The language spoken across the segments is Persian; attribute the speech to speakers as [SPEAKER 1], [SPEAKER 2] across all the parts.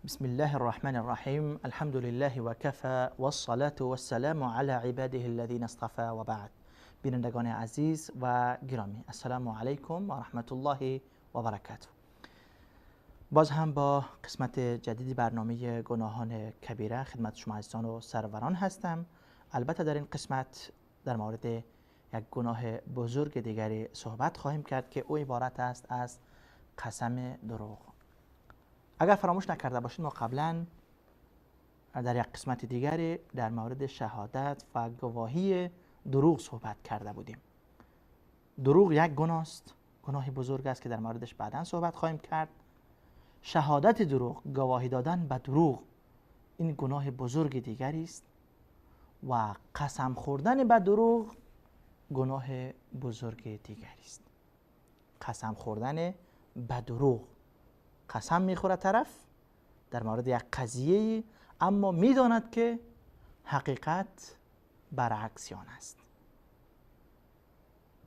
[SPEAKER 1] بسم الله الرحمن الرحیم. الحمد لله و کفا والصلاة والسلام علی عباده الذین اصطفى و بعد. بینندگان عزیز و گرامی، السلام علیکم و رحمت الله و برکاته. باز هم با قسمت جدیدی برنامه گناهان کبیره خدمت شما عزیزان و سروران هستم. البته در این قسمت در مورد یک گناه بزرگ دیگری صحبت خواهیم کرد که او عبارت است از قسم دروغ. اگر فراموش نکرده باشید، ما قبلا در یک قسمت دیگری در مورد شهادت و گواهی دروغ صحبت کرده بودیم. دروغ یک گناه است، گناه بزرگ است که در موردش بعدا صحبت خواهیم کرد. شهادت دروغ، گواهی دادن به دروغ، این گناه بزرگ دیگری است و قسم خوردن به دروغ گناه بزرگ دیگری است. قسم خوردن به دروغ، قسم میخوره طرف در مورد یک قضیه، اما میداند که حقیقت برعکس آن است.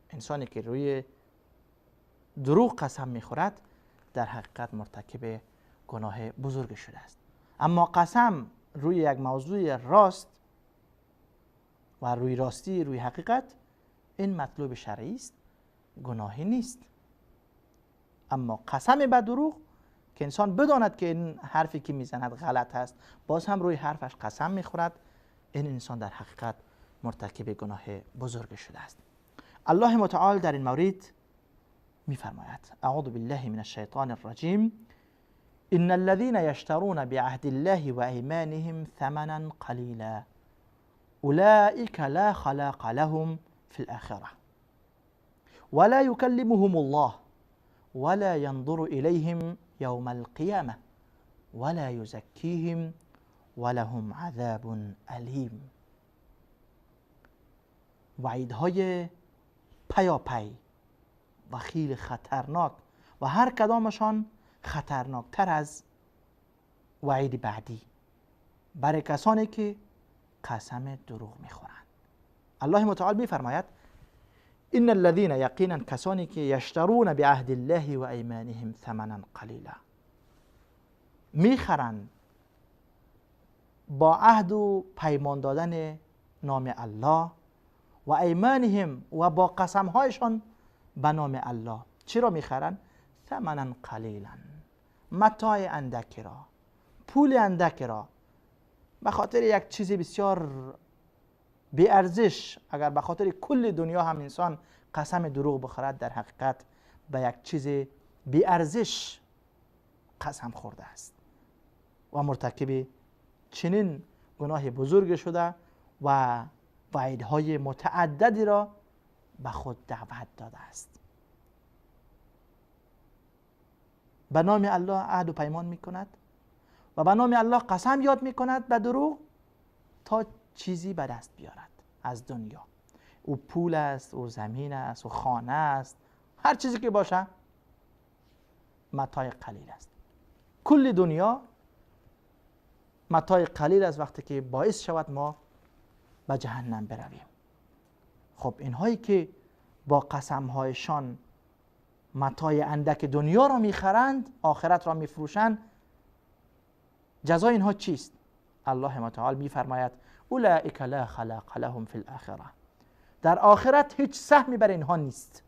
[SPEAKER 1] انسانی که روی دروغ قسم میخورد در حقیقت مرتکب گناه بزرگ شده است. اما قسم روی یک موضوع راست و روی راستی، روی حقیقت، این مطلوب شرعی است، گناهی نیست. اما قسم به دروغ که انسان بداند که این حرفی که میزند غلط است، باز هم روی حرفش قسم میخورد، این انسان در حقیقت مرتکب گناه بزرگ شده است. الله متعال در این مورد میفرماید: اعوذ بالله من الشیطان الرجیم، ان الذين يشترون بعهد الله وأيمانهم ثمنا قليلا أولئك لا خلاق لهم في الآخرة ولا يكلمهم الله ولا ينظر إليهم يوم القيامة ولا يزكيهم ولهم عذاب أليم. وعیدهای پیاپی و خیلی خطرناک و هر کدامشان خطرناکتر از وعید بعدی برای کسانی که قسم دروغ میخورند. الله متعال میفرماید: ان الذين، یقینا کسانی که یشترون بعهد الله و ایمانهم ثمنا قلیلا، میخرند با عهد و پیمان دادن نام الله و ایمانهم و با قسمهایشان به نام الله. چی را میخرند؟ ثمنا قلیلا، متاع اندکی را، پول اندکی را، به خاطر یک چیز بسیار بی ارزش. اگر به خاطر کل دنیا هم انسان قسم دروغ بخورد، در حقیقت به یک چیز بی ارزش قسم خورده است و مرتکب چنین گناه بزرگ شده و وعیدهای متعددی را به خود دعوت داده است. به نام الله عهد و پیمان میکند و به نام الله قسم یاد میکند به دروغ تا چیزی به دست بیارد از دنیا. او پول است، او زمین است، او خانه است، هر چیزی که باشه متاع قلیل است. کل دنیا متاع قلیل است وقتی که باعث شود ما به جهنم برویم. خب اینهایی که با قسمهایشان متاع اندک دنیا را میخرند، آخرت را میفروشند، جزای اینها چیست؟ الله متعال میفرماید: اولئک لا خلاق لهم فی الاخره. در آخرت هیچ سهمی بر اینها نیست،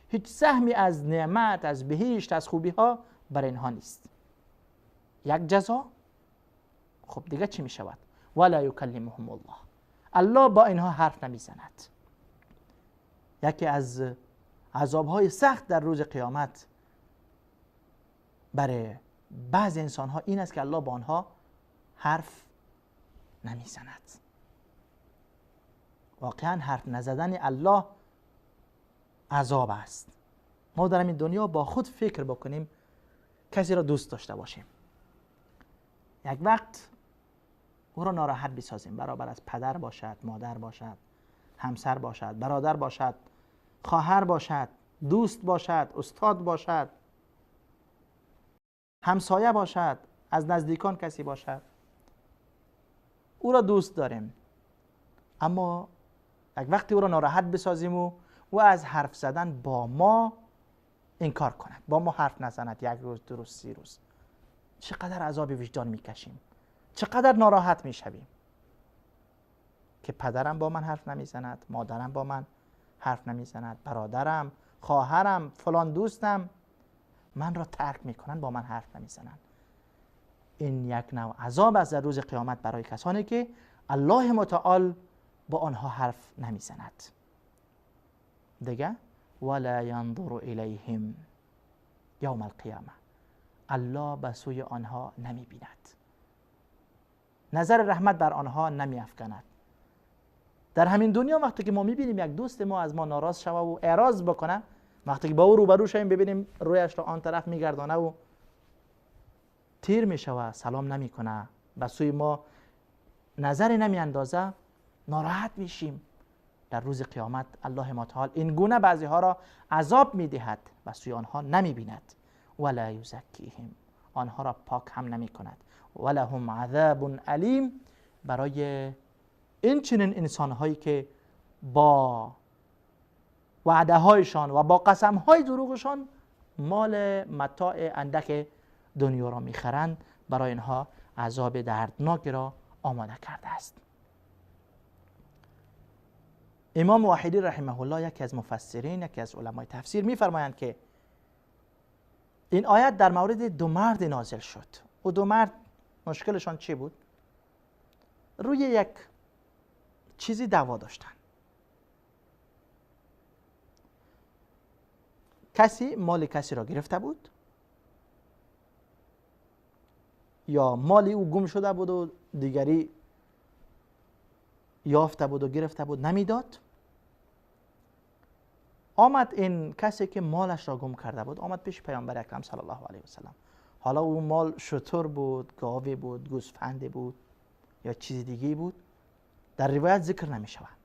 [SPEAKER 1] هیچ سهمی از نعمت، از بهشت، از خوبی ها بر اینها نیست. یک جزا. خب دیگه چی می شود؟ ولا یکلمهم الله، الله با اینها حرف نمیزند. یکی از عذابهای سخت در روز قیامت برای بعض انسان ها این است که الله با آنها حرف نمیزند. واقعا حرف نزدن الله عذاب است. ما در این دنیا با خود فکر بکنیم، کسی را دوست داشته باشیم، یک وقت او را ناراحت بسازیم، برابر از پدر باشد، مادر باشد، همسر باشد، برادر باشد، خواهر باشد، دوست باشد، استاد باشد، همسایه باشد، از نزدیکان کسی باشد، او را دوست داریم، اما یک وقتی او را ناراحت بسازیم و او از حرف زدن با ما انکار کند، با ما حرف نزند، یک روز، دو روز، 3 روز، چقدر عذاب وجدان میکشیم، چقدر ناراحت میشویم که پدرم با من حرف نمیزند، مادرم با من حرف نمیزند، برادرم، خواهرم، فلان دوستم من را ترک میکنن، با من حرف نمیزنند. این یک نوع عذاب است در روز قیامت برای کسانی که الله متعال با آنها حرف نمیزند. دیگه ولا ینظر الیهم یوم القیامه، الله به سوی آنها نمیبیند، نظر رحمت بر آنها نمیافکند. در همین دنیا وقتی که ما میبینیم یک دوست ما از ما ناراض شوه و اعراض بکنه، وقتی که با او روبرو شویم ببینیم رویش را آن طرف میگردانه و تیر میشوه، سلام نمیکنه، به سوی ما نظر نمیاندازه، ناراحت میشیم. در روز قیامت الله متعال این گونه بعضی ها را عذاب میدهد و سوی آنها نمیبیند. ولا یزکیهم، آنها را پاک هم نمیکند. ولهم عذاب علیم، برای این چنین انسان هایی که با وعده هایشان و با قسم های دروغشان مال متاع اندک دنیا را میخرند، برای اینها عذاب دردناک را آماده کرده است. امام واحدی رحمه الله، یکی از مفسرین، یکی از علمای تفسیر، میفرمایند که این آیت در مورد دو مرد نازل شد. و دو مرد مشکلشان چی بود؟ روی یک چیزی دعوا داشتن. کسی مال کسی را گرفته بود یا مال او گم شده بود و دیگری یافته بود و گرفته بود، نمیداد. آمد این کسی که مالش را گم کرده بود، آمد پیش پیامبر اکرم صلی الله علیه و سلم. حالا او مال شتر بود، گاوی بود، گوسفند بود یا چیز دیگه بود، در روایت ذکر نمی شود،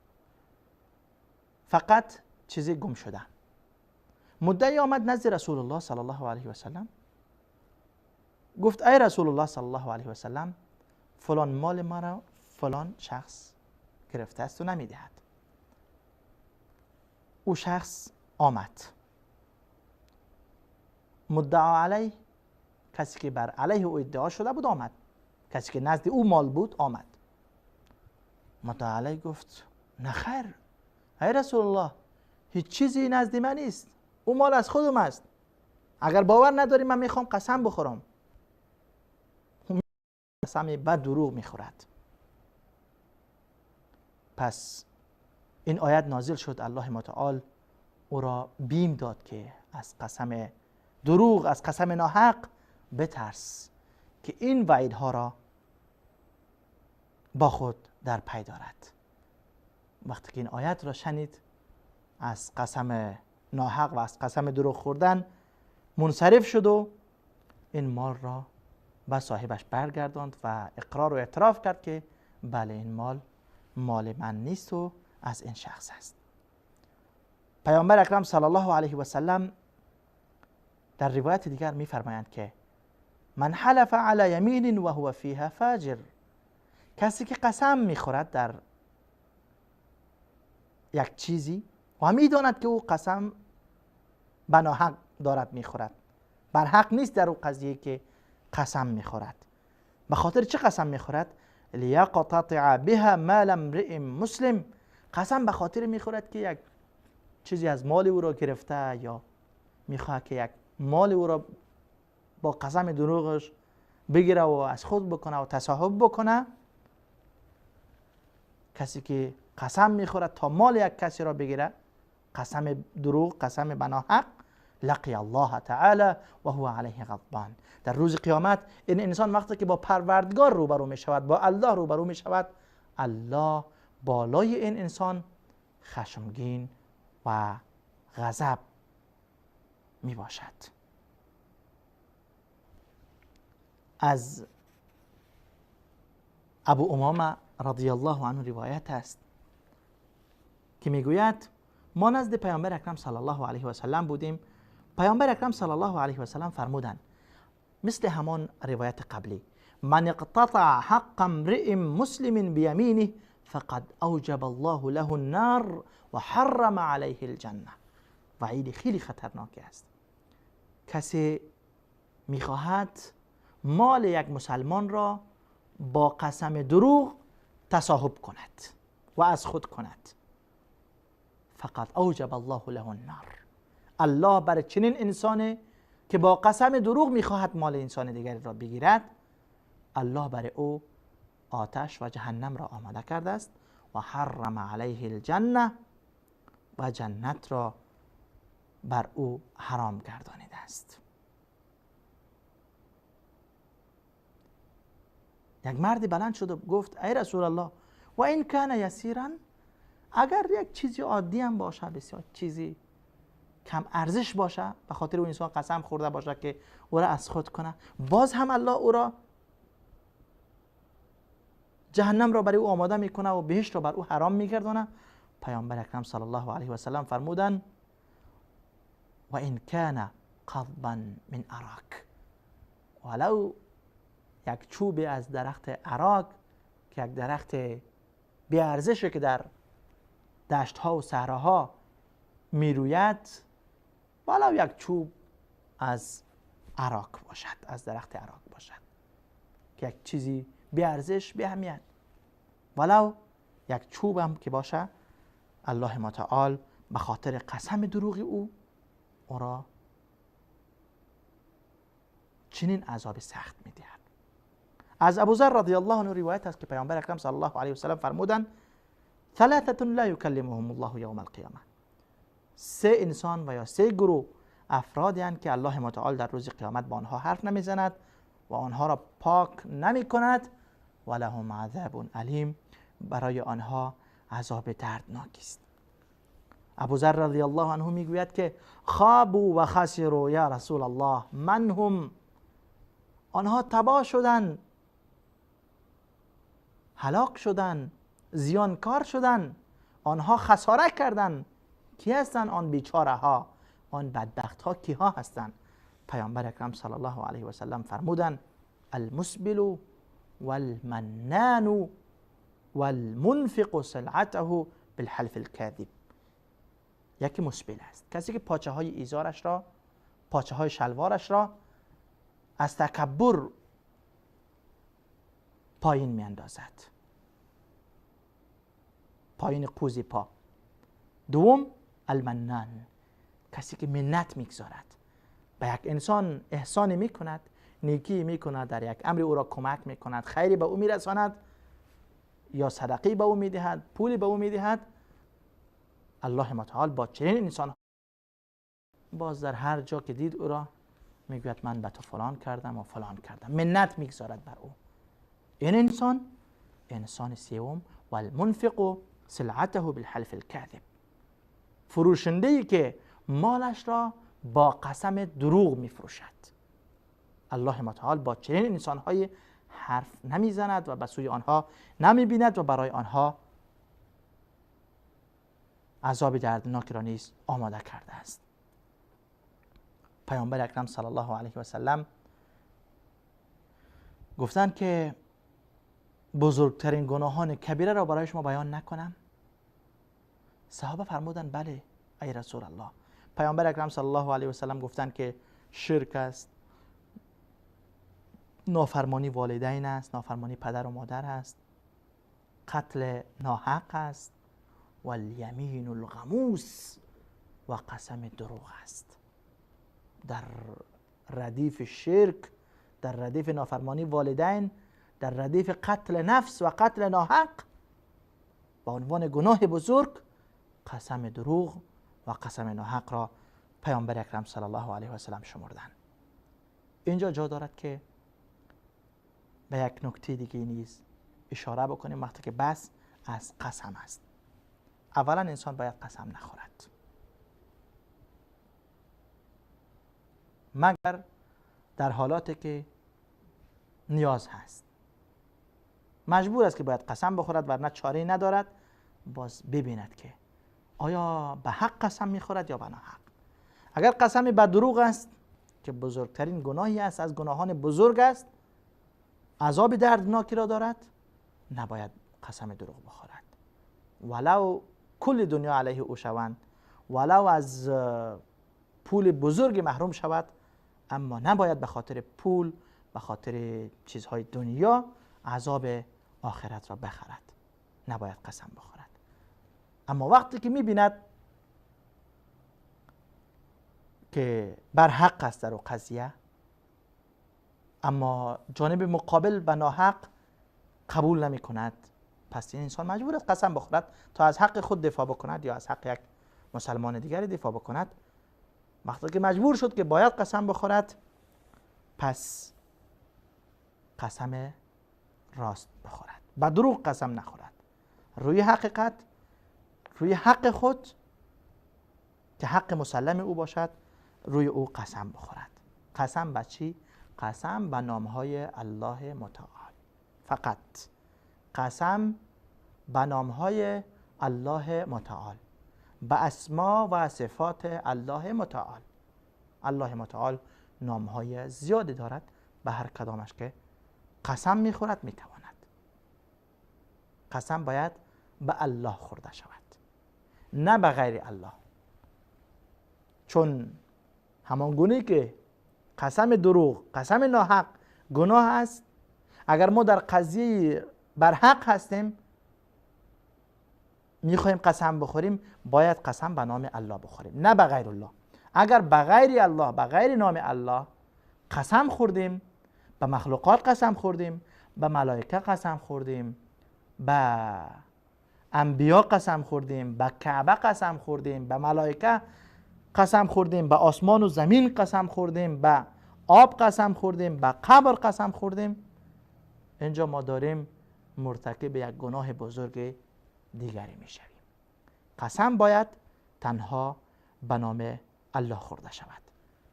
[SPEAKER 1] فقط چیزی گم شده. مدعی آمد نزد رسول الله صلی الله علیه و سلم، گفت ای رسول الله صلی الله علیه و سلم، فلان مال ما را فلان شخص گرفته است و نمیدهد. او شخص آمد، مدعا علیه، کسی که بر علیه او ادعا شده بود آمد، کسی که نزد او مال بود آمد. مدعا علیه گفت نه خیر ای رسول الله، هیچ چیزی نزد من نیست، او مال از خودم است، اگر باور نداری من میخوام قسم بخورم. قسم بد دروغ میخورد. پس این آیت نازل شد، الله متعال او را بیم داد که از قسم دروغ، از قسم ناحق بترس که این وعیدها را با خود در پی دارد. وقتی که این آیت را شنید، از قسم ناحق و از قسم دروغ خوردن منصرف شد و این مال را به صاحبش برگرداند و اقرار و اعتراف کرد که بله این مال مال من نیست و از این شخص است. پیامبر اکرم صلی الله علیه و سلم در روایت دیگر می‌فرمایند که من حلف علی یمین و هو فیها فاجر، کسی که قسم می‌خورد در یک چیزی و می‌داند که او قسم به ناحق دارد می‌خورد، بر حق نیست در او قضیه که قسم می‌خورد. به خاطر چه قسم می‌خورد؟ لیقتطع بها مال امرئ مسلم، قسم به خاطر می‌خورد که یک چیزی از مال او را گرفته یا می‌خواهد که یک مال او را با قسم دروغش بگیره و از خود بکنه و تصاحب بکنه. کسی که قسم میخورد تا مال یک کسی را بگیره، قسم دروغ، قسم بناحق، لقی الله تعالی و هو علیه غضبان، در روز قیامت این انسان وقتی که با پروردگار روبرو می شود، با الله روبرو می شود، الله بالای این انسان خشمگین و غضب می باشد. از ابو امامه رضی الله عنه روایت است که میگوید ما نزد پیامبر اکرم صلی الله علیه و سلم بودیم. پیامبر اکرم صلی الله علیه و سلم فرمودند، مثل همان روایت قبلی، من اقتطع حق امرئ مسلم بیمینه فقد اوجب الله له النار و حرم علیه الجنه. وعید خیلی خطرناکی است. کسی میخواهد مال یک مسلمان را با قسم دروغ تصاحب کند و از خود کند، فقط اوجب الله له النار. الله بر چنین انسانی که با قسم دروغ میخواهد مال انسان دیگری را بگیرد، الله بر او آتش و جهنم را آماده کرده است و حرم علیه الجنه، و جنت را بر او حرام گردانیده است. یک مردی بلند شد و گفت ای رسول الله، و این کان یسیرا، اگر یک چیزی عادی هم باشه، بسیار چیزی کم ارزش باشه، به خاطر او انسان قسم خورده باشه که او را از خود کنه، باز هم الله او را جهنم را برای او آماده میکنه و بهشت را بر او حرام میگردانه. پیامبر اکرم صلی الله علیه و سلم فرمودند و این کان قضبا من اراک، ولو یک چوب از درخت اراک که یک درخت بی ارزشه که در دشت ها و صحراها میروید، ولو یک چوب از اراک باشد، از درخت اراک باشد که یک چیزی بی ارزش بی اهمیت، ولو یک چوب هم که باشه، الله متعال به خاطر قسم دروغی او را چنین عذاب سخت میدهد. از ابوذر رضی الله عنه روایت است که پیامبر اکرم صلی الله علیه و سلم فرمودند ثلاثه لا یکلمهم الله یوم القیامه، سه انسان و یا سه گروه افرادی هستند که الله متعال در روز قیامت با آنها حرف نمیزند و آنها را پاک نمی کند، و لهم عذاب الیم، برای آنها عذاب دردناک است. ابوذر رضی الله عنه میگوید که خابوا و خسروا یا رسول الله، من هم، آنها تباه شدند، هلاک شدند، زیانکار شدند، آنها خساره کردند. کی هستند آن بیچاره ها، آن بدبخت ها کیها هستند؟ پیامبر اکرم صلی الله علیه و سلم فرمودند المسبل والمنان والمنفق سلعته بالحلف الكاذب. یکی مسبل است، کسی که پاچه های ایزارش را، پاچه های شلوارش را از تکبر پایین می اندازد، پایین قوز پا. دوم المنان، کسی که منت میگذارد، به یک انسان احسان میکند، نیکی میکند، در یک امر او را کمک میکند، خیری به او میرساند یا صدقه به او میدهد، پولی به او میدهد. الله متعال با چنین انسان باز در هر جا که دید او را میگوید من به تو فلان کردم و فلان کردم، منت میگذارد بر او. این انسان، انسان سوم، والمنفق سلعته بالحلف الكاذب، فروشنده ای که مالش را با قسم دروغ میفروشد. الله متعال با چنین انسانهای حرف نمیزند و به سوی آنها نمیبیند و برای آنها عذاب دردناک را نیز آماده کرده است. پیامبر اکرم صلی الله علیه و سلم گفتند که بزرگترین گناهان کبیره را برای شما بیان نکنم؟ صحابه فرمودند بله ای رسول الله. پیامبر اکرم صلی الله علیه و سلم گفتند که شرک است، نافرمانی والدین است، نافرمانی پدر و مادر است، قتل ناحق است، و الیمین الغموس، و قسم دروغ است. در ردیف شرک، در ردیف نافرمانی والدین، در ردیف قتل نفس و قتل ناحق به عنوان گناه بزرگ، قسم دروغ و قسم ناحق را پیامبر اکرم صلی الله علیه و سلم شمردند. اینجا جا دارد که به یک نکته دیگه نیز اشاره بکنیم وقتی که بس از قسم است. اولا انسان باید قسم نخورد، مگر در حالاتی که نیاز هست، مجبور است که باید قسم بخورد ورنه چاره ندارد. باز ببیند که آیا به حق قسم میخورد یا به ناحق. اگر قسم به دروغ است که بزرگترین گناهی است، از گناهان بزرگ است، عذاب دردناکی را دارد، نباید قسم دروغ بخورد، ولو کل دنیا علیه او شوند، ولو از پول بزرگ محروم شود، اما نباید به خاطر پول، به خاطر چیزهای دنیا عذاب آخرت را بخرد. نباید قسم بخورد. اما وقتی که میبیند که بر حق است در قضیه، اما جانب مقابل به ناحق قبول نمی کند، پس این انسان مجبور است قسم بخورد تا از حق خود دفاع بکند یا از حق یک مسلمان دیگری دفاع بکند. وقتی که مجبور شد که باید قسم بخورد، پس قسم راست بخورد، به دروغ قسم نخورد، روی حقیقت، روی حق خود که حق مسلم او باشد، روی او قسم بخورد. قسم به چی؟ قسم به نامهای الله متعال. فقط قسم به نامهای الله متعال، به اسما و صفات الله متعال. الله متعال نامهای زیادی دارد، به هر کدامش که قسم میخورد میتواند. قسم باید به الله خورده شود، نه به غیر الله. چون همان گونه که قسم دروغ، قسم ناحق گناه است، اگر ما در قضیه بر حق هستیم میخواهیم قسم بخوریم، باید قسم به نام الله بخوریم، نه به غیر الله. اگر به غیر الله، به غیر نام الله قسم خوردیم، به مخلوقات قسم خوردیم، به ملائکه قسم خوردیم، به انبیا قسم خوردیم، به کعبه قسم خوردیم، به ملائکه قسم خوردیم، به آسمان و زمین قسم خوردیم، به آب قسم خوردیم، به قبر قسم خوردیم، اینجا ما داریم مرتکب یک گناه بزرگ دیگری میشویم. قسم باید تنها به نام الله خورده شود.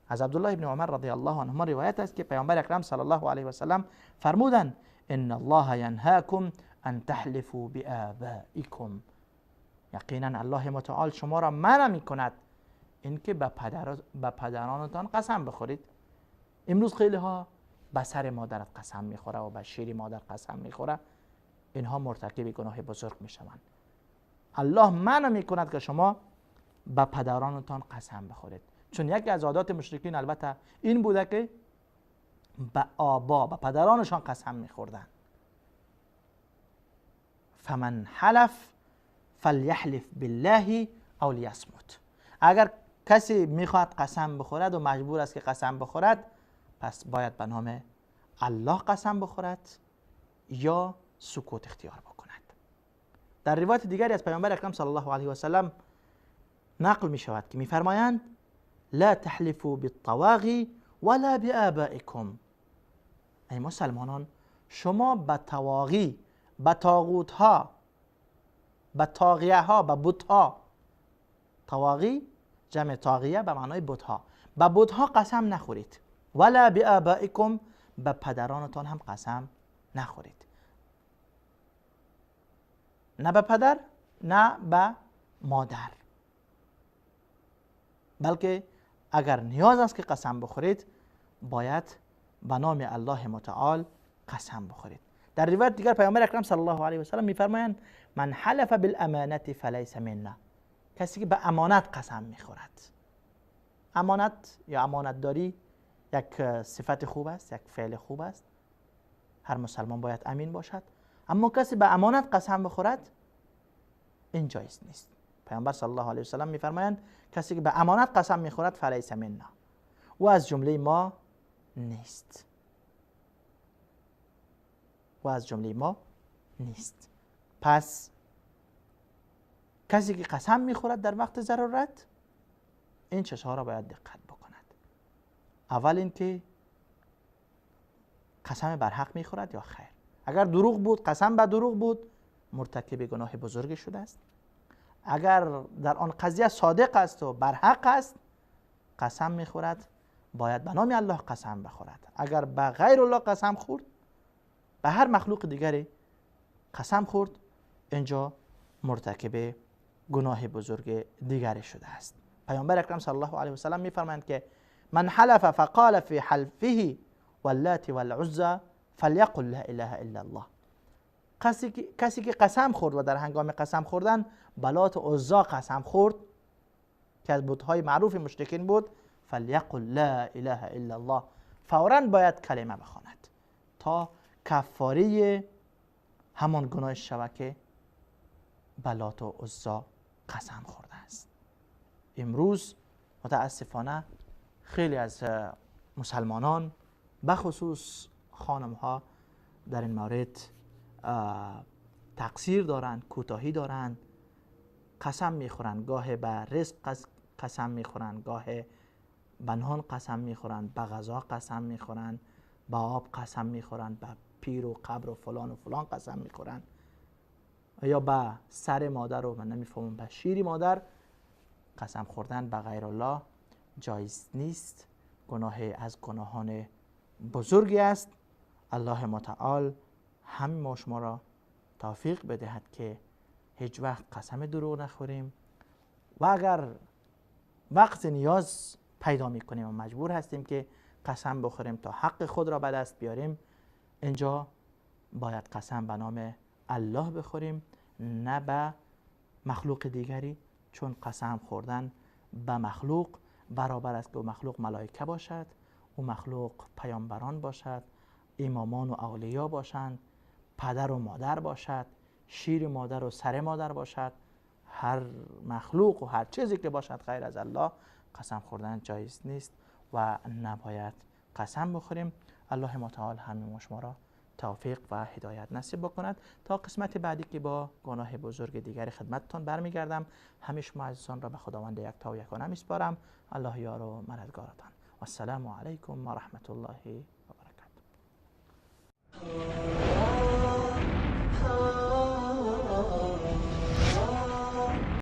[SPEAKER 1] از عبدالله ابن عمر رضی الله عنهما روایت است که پیامبر اکرم صلی الله علیه و سلم فرمودند: ان الله ینهاکم ان تحلفوا بآبائکم. یقینا الله متعال شما را منع میکند اینکه به پدرانتان قسم بخورید. امروز خیلی ها به سر مادرت قسم میخوره و به شیر مادر قسم میخوره، اینها مرتکب گناه بزرگ میشوند. الله منع میکند که شما به پدرانتان قسم بخورید، چون یکی از عادات مشرکین البته این بوده که به آبا، به پدرانشان قسم میخوردن. فمن حلف فلیحلف بالله او لیصمت. اگر کسی میخواهد قسم بخورد و مجبور است که قسم بخورد، پس باید به نام الله قسم بخورد یا سکوت اختیار بکند. در روایت دیگری از پیامبر اکرم صلی الله علیه و سلم نقل می شود که میفرمایند: لا تحلفوا بالطواغی ولا بآبائکم. ای مسلمانان، شما به طواغی، به طاغوت ها، به طاغیه ها، به بت ها، طواغی جمع طاغیه به معنای بت ها، به بت ها قسم نخورید. ولا بآبائکم، به پدرانتان هم قسم نخورید، نه به پدر نه به مادر، بلکه اگر نیاز است که قسم بخورید باید به نام الله متعال قسم بخورید. در روایت دیگر پیامبر اکرم صلی الله علیه و سلم میفرمایند: من حلف بالامانه فلیس منا. کسی که به امانت قسم میخورد، امانت یا امانتداری یک صفت خوب است، یک فعل خوب است، هر مسلمان باید امین باشد. اما کسی به امانت قسم بخورد این جایز نیست. پیامبر صلی الله علیه و سلم میفرمایند کسی که به امانت قسم میخورد فلیس منا، او از جمله ما نیست، او از جمله ما نیست. پس کسی که قسم میخورد در وقت ضرورت، این چیزها را باید دقت بکند. اول اینکه قسم بر حق میخورد یا خیر. اگر دروغ بود، قسم به دروغ بود، مرتکب گناه بزرگی شده است. اگر در آن قضیه صادق است و بر حق است، قسم میخورد، باید به نام الله قسم بخورد. اگر به غیر الله قسم خورد، به هر مخلوق دیگری قسم خورد، اینجا مرتکب گناه بزرگ دیگری شده است. پیامبر اکرم صلی الله علیه و سلم میفرمایند که من حلف فقال فی حلفه واللات والعزى فلیقل لا اله الا الله. کسی که قسم خورد و در هنگام قسم خوردن بلات و عزا قسم خورد که از بت‌های معروف مشرکین بود، فلیقل لا اله الا الله، فوراً باید کلمه بخواند تا کفاره همان گناه شود که به لات و عزی قسم خورده است. امروز متاسفانه خیلی از مسلمانان بخصوص خانم ها در این مورد تقصیر دارند، کوتاهی دارند، قسم میخورند، گاه به رزق قسم میخورند، گاه به نان قسم میخورند، به غذا قسم میخورند، به آب قسم میخورند، به پیر و قبر و فلان و فلان قسم میخورند، یا به سر مادر و من نمیفهمم به شیر مادر. قسم خوردن به غیر الله جایز نیست، گناه از گناهان بزرگی است. الله متعال هم ما شما را توفیق بدهد که هیچ وقت قسم دروغ نخوریم و اگر وقت نیاز پیدا میکنیم و مجبور هستیم که قسم بخوریم تا حق خود را به دست بیاریم، اینجا باید قسم به نام الله بخوریم نه به مخلوق دیگری، چون قسم خوردن به مخلوق برابر است که مخلوق ملائکه باشد، او مخلوق پیامبران باشد، امامان و اولیا باشند، پدر و مادر باشد، شیر مادر و سر مادر باشد، هر مخلوق و هر چیزی که باشد غیر از الله قسم خوردن جایز نیست و نباید قسم بخوریم. الله متعال همه شما را توفیق و هدایت نصیب بکند. تا قسمت بعدی که با گناه بزرگ دیگر خدمتتان برمیگردم، همه شما عزیزان را به خداوند یکتا و یگانه میسپارم. الله یار و مددگارتان. و السلام علیکم و رحمت الله